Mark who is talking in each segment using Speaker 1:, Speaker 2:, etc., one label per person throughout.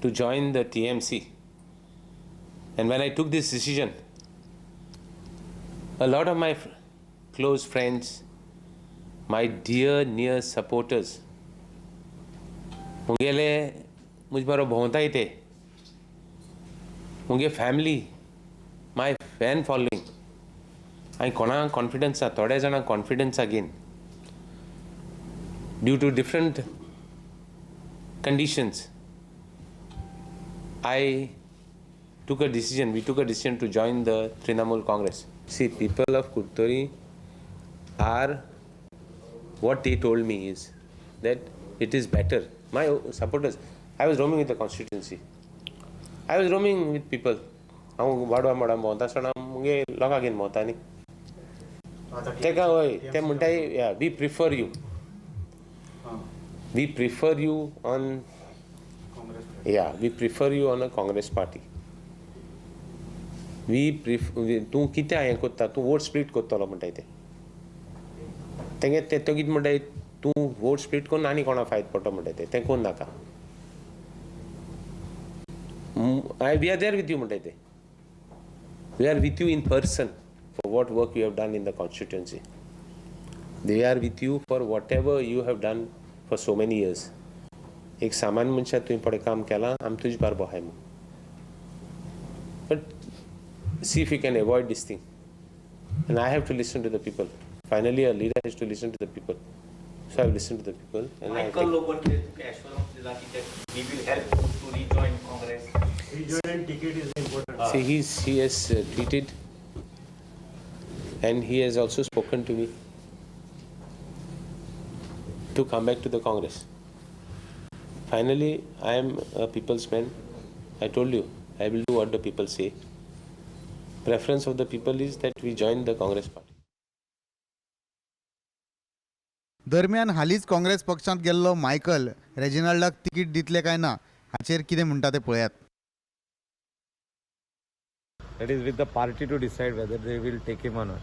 Speaker 1: to join the TMC. And when I took this decision, a lot of my close friends, my dear near supporters, मुगेले मुज बरो भोंवताय ते, मुगे family, my fan following, हांवें कोणाक confidence आसा, थोड्या जाणांक कॉन्फिडन्स घेन due to different conditions, I took a decision, we took a decision to join the Trinamool Congress. See, people of Curtorim are, what they told me is that it is better. My supporters, I was roaming with the constituency. I was roaming with people. हांव वाडवा मोडां भोंवता आसतना मुगे लोकां घेवन भोंवता न्ही, तेका हय ते म्हणटाय, we prefer you, we prefer you on, yeah, we prefer you on a Congress party. We prefer तूं कितें हें कोत्ता, तूं वोट स्प्लीट कोत्तलो म्हणटाय ते. तेंगे ते तो कितें म्हणटाय, तूं वोट स्प्लीट करून आनी कोणा फायदो पडटलो म्हणटाय ते, तें कोण नाका. I we are there with you म्हणटाय ते. We are with you in person for what work you have done in the constituency. They are with you for whatever you have done for so many years. एक सामान्य मनशां तुवें पळय काम केलां, आमी तुजे बारबो आहाय म्हूण. But see if you can avoid this thing. And I have to listen to the people. Finally, a leader has to listen to the people. So I have listened to the people. And
Speaker 2: Michael Loban तुका assurance दिला की he will help to rejoin Congress.
Speaker 3: Rejoin ticket is important.
Speaker 1: See, he has tweeted and he has also spoken to me to come back to the Congress. Finally, I am a people's man. I told you, I will do what the people say. Preference of the people is that we join the Congress party.
Speaker 4: दरम्यान हालींच काँग्रेस पक्षांत गेल्लो Michael रेजिनाल्डाक ticket दितले काय ना हाचेर कितें म्हणटा तें पळयात.
Speaker 5: That is with the party to decide whether they will take him or not.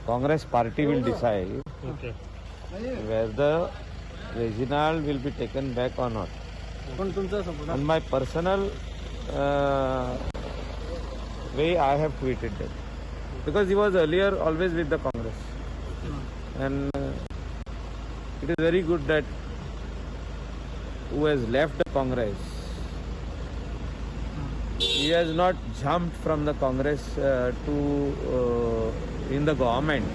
Speaker 5: Congress party will decide whether Reginald will be taken back or not. On my personal way, I have tweeted that because he was earlier always with the Congress, and it is very good that who has left the Congress, he has not jumped from the Congress to in the government.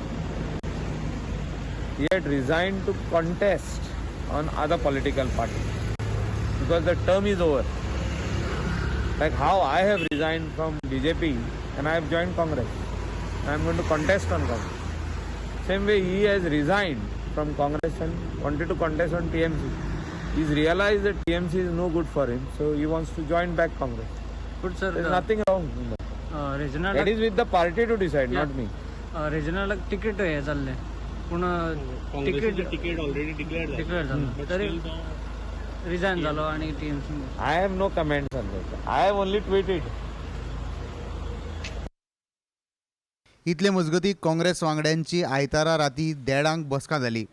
Speaker 5: He had resigned to contest on other political party because the term is over. Like how I have resigned from BJP and I have joined Congress. I am going to contest on Congress. Same way he has resigned from Congress and wanted to contest on TMC. He's realized that TMC is no good for him, so he wants to join back Congress.
Speaker 6: But sir,
Speaker 5: There's nothing wrong in that.
Speaker 6: Reginald
Speaker 5: That is with the party to decide, not me.
Speaker 6: रेजिनाल्डाक ticket हें जाल्लें पूण ticket
Speaker 3: ticket already declared
Speaker 6: declare जालें तरी resign जालो आनी TMC.
Speaker 5: I have no comments on that. I have only tweeted.
Speaker 4: इतले मजगती काँग्रेस वांगड्यांची आयतारा राती 1:30 बसका जाली.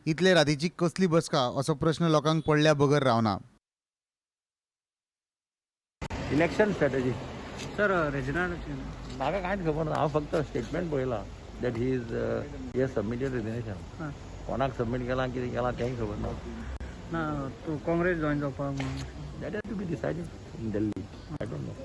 Speaker 4: इतले रातीची कसली बसका असो प्रश्न लोकांक पडल्या बगर रावना.
Speaker 7: इलेक्शन स्ट्रॅटजी
Speaker 6: सर रेजिनाल्ड
Speaker 7: म्हाका कांयच खबर ना. हांव फक्त स्टेटमेंट पळयलां that he is he has submitted resignation. कोणाक सबमीट केलां कितें केलां तेंय खबर ना.
Speaker 6: ना तूं काँग्रेस जॉयन जावपाक म्हणून
Speaker 7: That has to be decided in Delhi. I don't know.